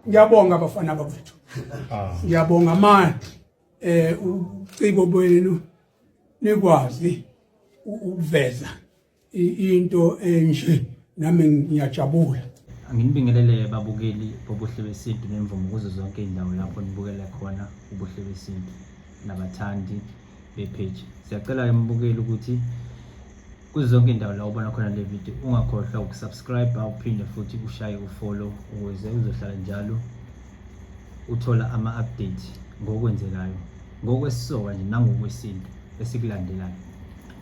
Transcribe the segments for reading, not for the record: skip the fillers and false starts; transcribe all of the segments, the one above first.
Ngiyabonga bafana bakwethu. Ngiyabonga manje uciko bwenu nikwazi ukuveza into enje, nami ngiyajabula. Anginibingelele babukeli boBuhle Besintu nemvumo kuzo zonke iy'ndawo lapho nibukela khona uBuhle Besintu nabathandi be-page. Siyacela-ke mbukeli ukuthi kuzo zonke iy'ndawo la ubona khona le video ungakhohlwa ukusubscribe, uphinde futhi ushaye ufollow ukuze uzohlala njalo uthola ama-update ngokwenzekayo ngokwesisoka nje nangokwesintu esikulandelayo.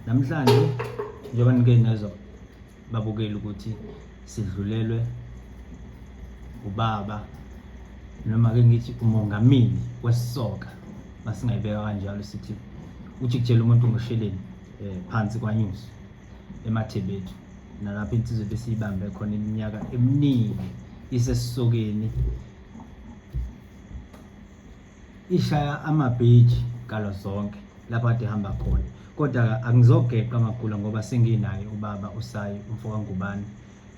Namhlanje njengoba nike nezwa babukeli ukuthi sidlulelwe ubaba, noma ke ngithi umongameli wesisoka, masingayibeka kanjalo, sithi ujikijela umuntu ngosheleni phansi kwaNyusi eMathebethu, nalapho insizwa besiyibambe khona iminyaka eminingi isesisokeni ishaya amabheji kalo zonke lapho kade ihamba khona. Kodwa angizogeqa amagula ngoba senginaye ubaba uSayi umfo kaNgubane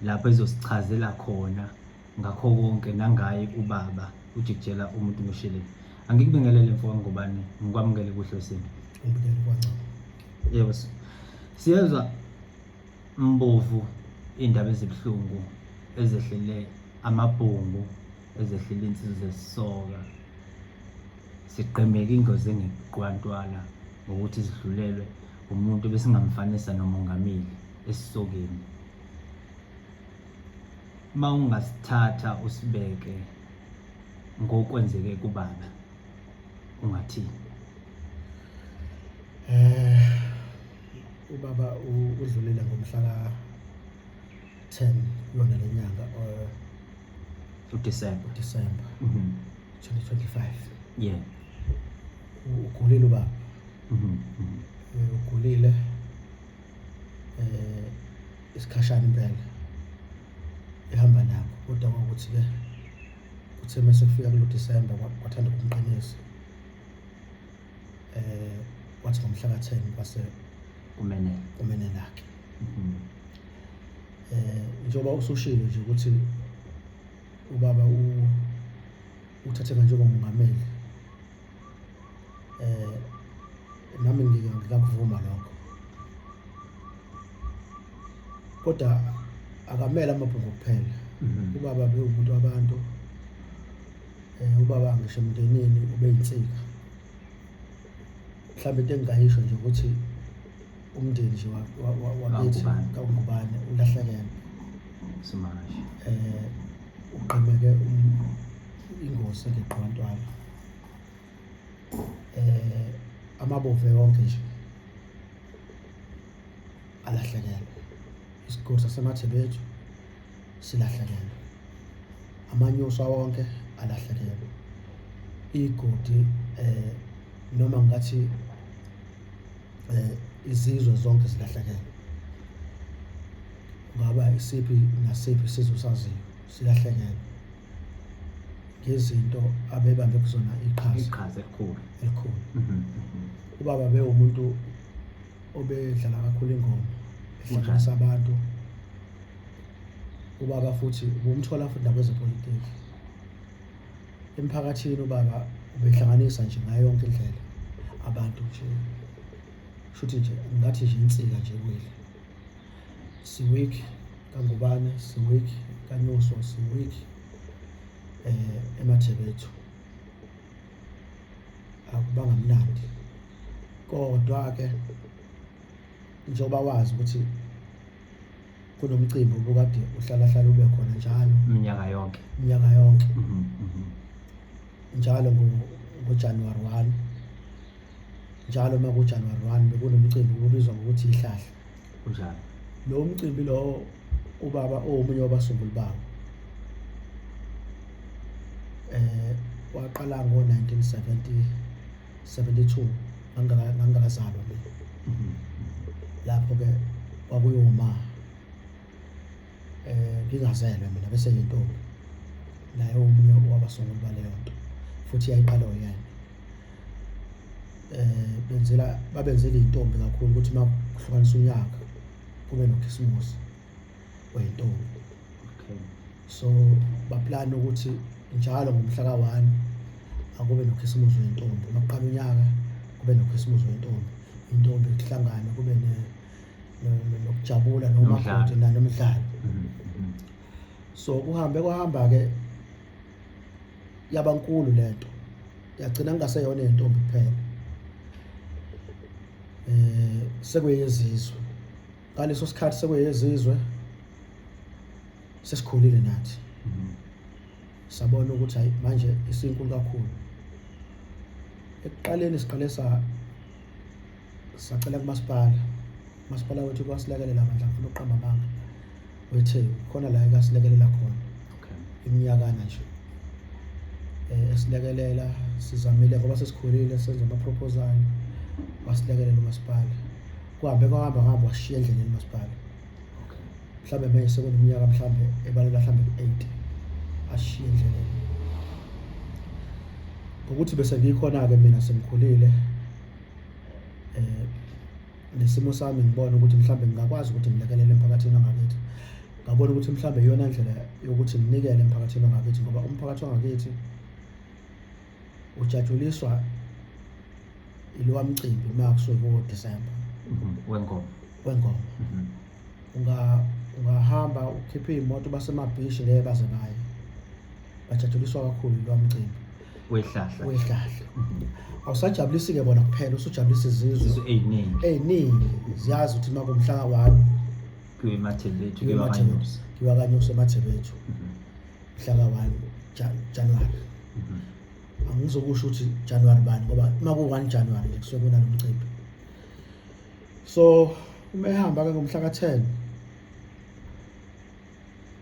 lapho ezosichazela khona ngakho konke nangaye ubaba ujikijela umuntu ngosheleni. Angikubingelele mfo kaNgubane, ngikwamukele kuhle wesini. Ngibingelele kwaNgcobo. Yebo, siyezwa Mbovu indaba ezibuhlungu ezehlele amabhungu, ezehlele insizwa zesisoka. Sigqemeke ingozi engeqwantwala ngokuthi sidlulelwe umuntu besingamfanisa nomongameli esisokeni. Uma ungasithatha usibeke ngokwenzeke kubaba, ungathini? Ubaba udlulile ngomhla ka 10 kuyona le nyanga, uDecember. December 2025. Ugulile ubaba. Ugulile isikhashana impela ehamba nakho, kodwa kwakuthi ke kuthe mase kufika kulo December kwathanda ukumqinisa, kwathi ngomhla ka-10 kwase kumenela. Kumenela-ke. Njengoba usushilo nje ukuthi ubaba uthatheka njengomongameli, nami ngingakuvuma lokho, kodwa akamele amabhungu kuphela. Ubaba bewumuntu wabantu, ubaba ngisho emndenini ubeyinsika. Mhlawumbe into engingayisho nje ukuthi umndeni nje wakithi kaNgubane. kaNgubane ulahlekelwe. Simanje. Ugqemeke ingozi engeqhwantwana. Amabove wonke nje alahlekelwe. Isigodi saseMathebethu silahlekelwe. Amanyusa wonke alahlekelwe. Igodi, noma ngathi izizwe zonke zilahlekelwe. Kungaba isiphi nasiphi isizwe saziyo silahlekelwe ngezinto abebambe kuzona iqhaza. Iqhaza elikhulu. Elikhulu. Ubaba bewumuntu obedlala kakhulu ingoma, ehlanganisa abantu. Ubaba futhi ubumthola futhi nakwezepolitiki emphakathini. Ubaba ubehlanganisa nje ngayo yonke indlela abantu nje, shuthi nje ngathi nje insika nje kuwile. Siweek kaNgubane, siweek kaNyuswa, siweek eMathebethu, akubanga mnandi. Kodwa ke njengoba wazi ukuthi kunomcimbi obukade uhlala hlala ube khona njalo iminyaka yonke. Iminyaka yonke, njalo ngo-January 1, njalo uma ku-January 1 bekunomcimbi obizwa ngokuthi ihlahla. Kunjalo. Lo mcimbi lowo ubaba omunye wabasunguli bawo, waqala ngo-1970 72, ngangakazalwa mina. Lapho ke kwakuyoma ngingazelwe mina, bese yintombi naye omunye wabasunguli baleyo nto, futhi yayiqala uyena. Benzela babenzela iy'ntombi kakhulu ukuthi uma kuhlukanisa unyaka kube nokhisimusi wey'ntombi. So baplana ukuthi Njalo ngomhla ka-1 akube nokhisimuzi wentombi, uma kuqala unyaka kube nokhisimuzi wentombi, intombi kuhlangane kube nokujabula nomakoti nanomdlalo. So kuhambe kwahamba-ke yaba nkulu lento, yagcina kungaseyona intombi kuphela, sekuyezizwe. Ngaleso sikhathi sekuyezizwe sesikhulile nathi, sabona ukuthi hayi manje isinkulu kakhulu. Ekuqaleni siqale sacela kumasipala, umasipala wethu kwasilekelela bandla, ngifuna ukuqamba amanga, weTheku khona la ekasilekelela khona iminyakana nje esilekelela, sizamile ngoba sesikhulile senza ama-proposal, wasilekelela umasipala. Kuhambe kwahamba ngihamba washiya endleleni umasipala, mhlawumbe manje sekuneminyaka mhlawumbe ebalelwa mhlawumbe ku-8 ashiye endleleni. Ngokuthi bese ngikhona-ke mina sengikhulile, nesimo sami ngibona ukuthi mhlawumbe ngingakwazi ukuthi ngilekelele emphakathini wangakithi, ngabona ukuthi mhlawumbe iyona ndlela yokuthi nginikele emphakathini wangakithi, ngoba umphakathi wangakithi ujatshuliswa ilowa mcimbi uma kusuke kuwo-December wengoma wengoma. Ungahamba ukhiphe iy'moto basemabhishi ngeke baze baye, bajatshuliswa kakhulu ilowa mcimbi wehlahla wehlahla. Awusajabulisi-ke bona kuphela, usujabulisa izizwe ey'ningi ey'ningi, ziyazi ukuthi uma kumhla ka-1 kuyiwa emathebethu, kuyiwa kanyusi, kuyiwa kanyusi emathebethu mhla ka-1 January. Angizokusho ukuthi January bani, ngoba uma ku-1 January nje kusuke kunalo mcimbi. So uma ehamba-ke ngomhla ka-10,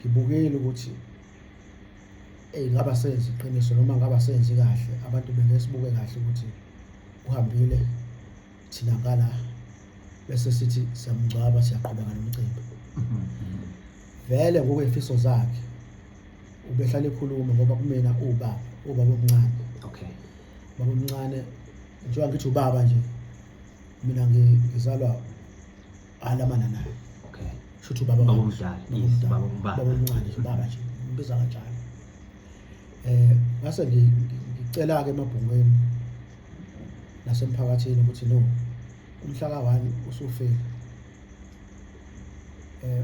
ngibukile ukuthi eyi ngaba senzi iqiniso noma ngaba senzi kahle, abantu bengeke sibuke kahle ukuthi uhambile, thina ngala bese sithi siyamngcwaba siyaqhubeka nomcimbi. Vele ngokwey'fiso zakhe ubehlala ekhuluma, ngoba kumina uwubaba, ubaba omncane. Ubaba omncane, njengoba ngithi ubaba nje, mina ngizalwa alamana naye. Shuthi ubaba Baba wami. omdala, Baba yes, omdala. baba ubaba. Baba omncane nje, ubaba nje, ngibiza kanjalo. Ngase ngicela-ke emabhungweni nasemphakathini ukuthi no, umhla ka-1 usufile.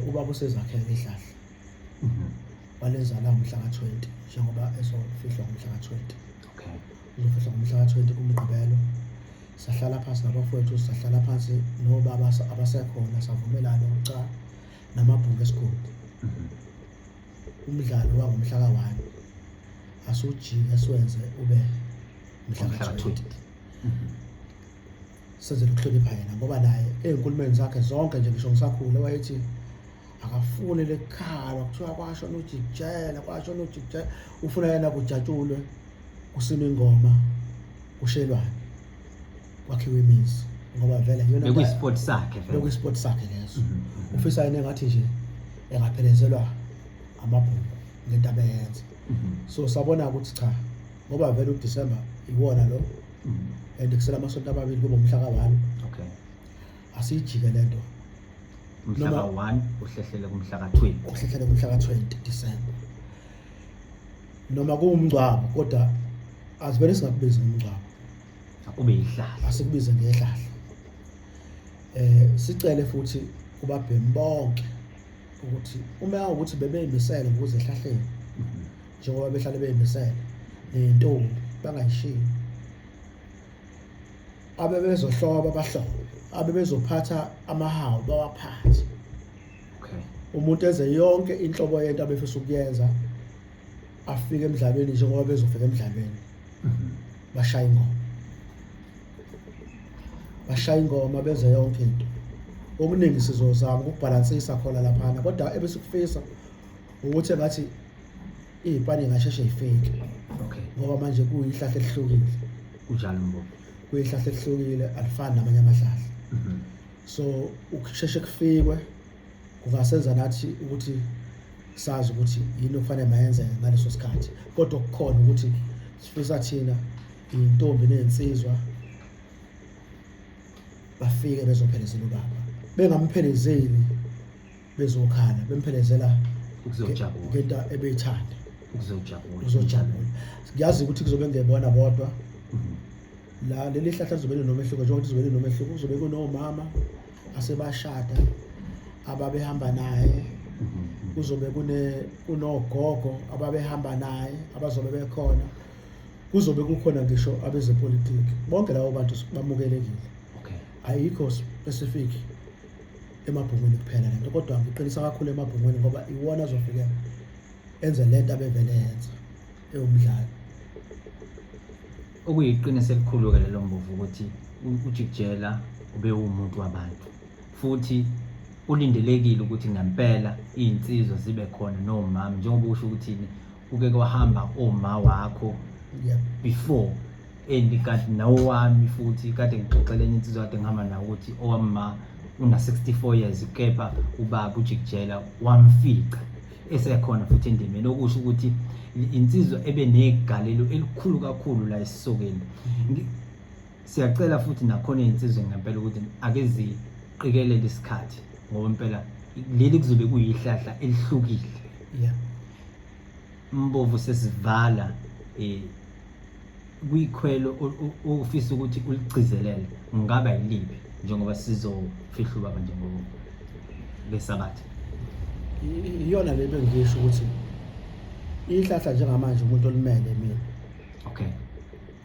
Ubaba usezakhele ihlahla. Walenza la ngomhla ka-20, njengoba ezofihlwa ngomhla ka-20. Uzofihlwa ngomhla ka-20 kuMgqibelo. Sahlala phansi nabafowethu, sahlala phansi nobaba abasekhona, savumelana ukuthi cha, namabhungu esigodi. Umdlalo wangomhla ka-1 asujike siwenze ube mhla Ngomhla ka-20. ka-20. Senzele ukuhlonipha yena, ngoba naye ey'nkulumeni zakhe zonke nje ngisho ngisakhula wayethi akafuni lekukhalwa kuthiwa kwasho nojikijela, kwasho nojikijela, ufuna yena kujatshulwe, kusinwe ingoma, kushelwane, kwakhiwe imizi, ngoba vele iyona Bekuyisport sakhe vele. Bekuyisport sakhe leso. Ufisa yena engathi nje engaphelezelwa amabhungu ngento abeyenza. So sabona ukuthi cha, ngoba vele uDecember iwona lo, and kusela amasonto amabili kube umhla ka-1. Asiyijike lento. Umhla ka-1 uhlehlele kumhla ka-20. Uhlehlele kumhla ka-20 December. Noma kuwumngcwabo, kodwa asivele singakubizi ngomngcwabo. Akube yihlahla. Asikubize ngehlahla. Sicele futhi kubabhemi bonke ukuthi uma ukuthi bebeyimisele ukuze ehlahleni, njengoba behlale beyimisele ney'ntombi bangayishiyi. Abebezohloba bahlobe, abebezophatha amahawu bawaphathe. Umuntu eze yonke inhlobo yento abefisa ukuyenza, afike emdlalweni njengoba bezofika emdlalweni. Bashaya ingoma. Bashaya ingoma benze yonke into. Okuningi sizozama ukubhalansisa khona laphana, kodwa ebesikufisa ukuthi engathi iy'pani ingasheshe y'fike. Ngoba manje kuyihlahla elihlukile. Kunjalo mbo. Kuyihlahla elihlukile, alifani namanye amahlahla. So ukusheshe kufikwe kungasenza nathi ukuthi sazi ukuthi yini okufanele mayenzeke ngaleso sikhathi. Kodwa kukhona ukuthi sifisa thina iy'ntombi ney'nsizwa bafike bezophelezela ubaba, bengamphelezeli bezokhala, bemphelezela Ukuzojabula. ngento ebeyithanda. Ukuzojabula. Uzojabula. Ngiyazi ukuthi kuzobe ngebona bodwa. La leli hlahla lizobe linomehluko, njengoba lizobe linomehluko, kuzobe kunomama asebashada ababehamba naye, kuzobe kunogogo ababehamba naye abazobe bekhona, kuzobe kukhona ngisho abezepolitiki. Bonke labo bantu bamukelekile. Ayikho specific emabhungwini kuphela lento, kodwa ngiqinisa kakhulu emabhungwini ngoba iwona azofike enze lento abevele yenza ewumdlalo. Okuyiqiniso elikhulu-ke lelo Mbovu ukuthi uJikijela ubewumuntu wabantu futhi kulindelekile ukuthi ngempela iy'nsizwa zibe khona nomama, njengoba usho ukuthi kuke kwahamba oma wakho before and kanti nawowami futhi kade ngixoxele enye insizwa kade ngihamba nawo ukuthi owami ma una-64 years kepha ubaba uJikijela wamfica esekhona futhi endimeni, okusho ukuthi insizwa ebe negalelo elikhulu kakhulu la esisokeni. Siyacela futhi nakhona iy'nsizwa ngempela ukuthi ake ziqikelele isikhathi ngoba impela leli kuzobe kuyihlahla elihlukile. Mbovu, sesivala kuyikhwelo ofisa ukuthi uligcizelele ngaba yiliphi njengoba sizofihla ubaba njengoba besabatha? Iyona le bengisho ukuthi ihlahla njengamanje umuntu olimele mina.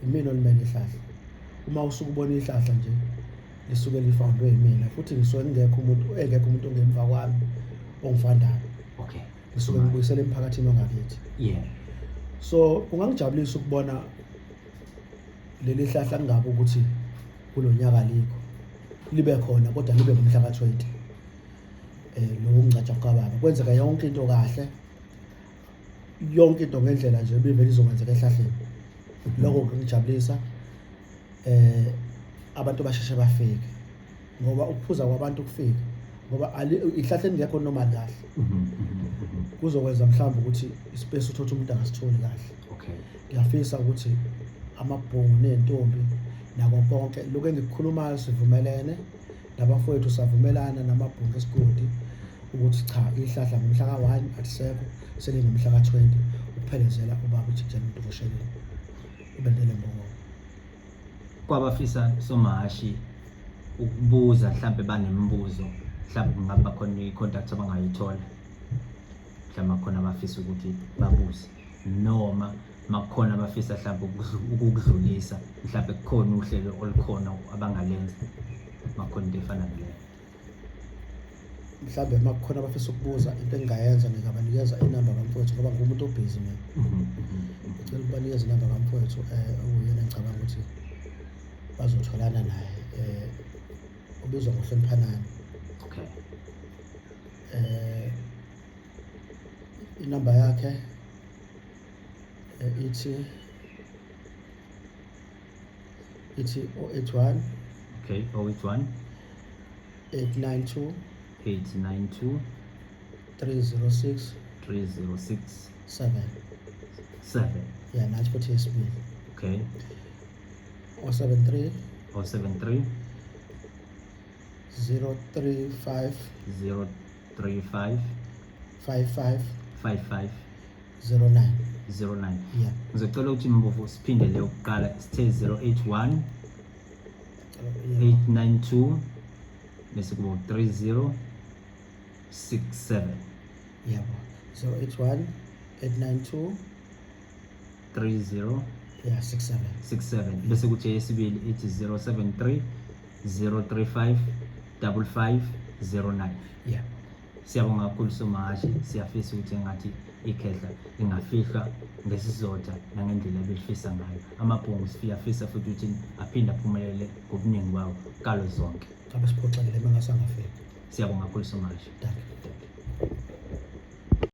Imina olimele ihlahla. Uma usuke ubona ihlahla nje lisuke lifandwe yimina, futhi ngisuke ngingekho umuntu, engekho umuntu ongemva kwami ongifandayo. Ngisuke ngibuyisela emphakathini wangakithi. So kungangijabulisa ukubona leli hlahla kungabe ukuthi kulo nyaka likho libe khona, kodwa libe ngomhla ka-20 lo kungcatshwa kukababa, kwenzeka yonke into kahle, yonke into ngendlela nje ebivele izokwenzeka ehlahleni. Lokho kungijabulisa, abantu basheshe bafike, ngoba ukuphuza kwabantu ukufika, ngoba ihlahla elingekho normal kahle, kuzokwenza mhlawumbe ukuthi ispace uthothe umuntu angasitholi kahle. Ngiyafisa ukuthi amabhungu ney'ntombi nako konke lokhu engikukhulumayo sivumelene nabafowethu, savumelana namabhungu esigodi ukuthi cha, ihlahla ngomhla ka-1 alisekho, selingomhla ka-20 ukuphelezela ubaba uJikijela umuntu ngosheleni ubendele mbongo. Kwabafisa somahashi ukubuza mhlambe banemibuzo, mhlambe kungaba khona i-contact abangayithola, mhlawumbe khona abafisa ukuthi babuze, noma makukhona abafisa mhlawumbe ukukudlulisa, mhlawumbe kukhona uhlelo olukhona abangalenza, makukhona into efana naleyo. Mhlawumbe uma kukhona abafisa ukubuza, into engingayenza ngingabanikeza inamba kamfowethu, ngoba ngumuntu obhizi mina. Ngicela ukubanikeza inamba kamfowethu, okuyena engicabanga ukuthi bazotholana naye, ubizwa ngoHloniphanani. Inamba yakhe ithi 081 Okay, 081 892 892 306 306 7. 7. Yeah, nathi futhi yesibili. 073 073 035 035 55 55 09. 09. Yeah. Ngizocela ukuthi Mbovu siphinde leyo kuqala, sithe 081 892 bese kuba 3067. Yebo. 081 892 30 yeah 67. 67, bese kuthi eyesibili ithi 073 035 55 09. Yeah. Siyabonga kakhulu Somahashi, siyafisa ukuthi engathi ikhehla lingafihlwa ngesizotha nangendlela ebelifisa ngayo. Amabhungu siyafisa futhi ukuthi aphinde aphumelele ngobuningi bawo kalo zonke. Ngabe siphoxekile uma ngasangafiki. Siyabonga kakhulu Somahashi. Thank you. Thank you.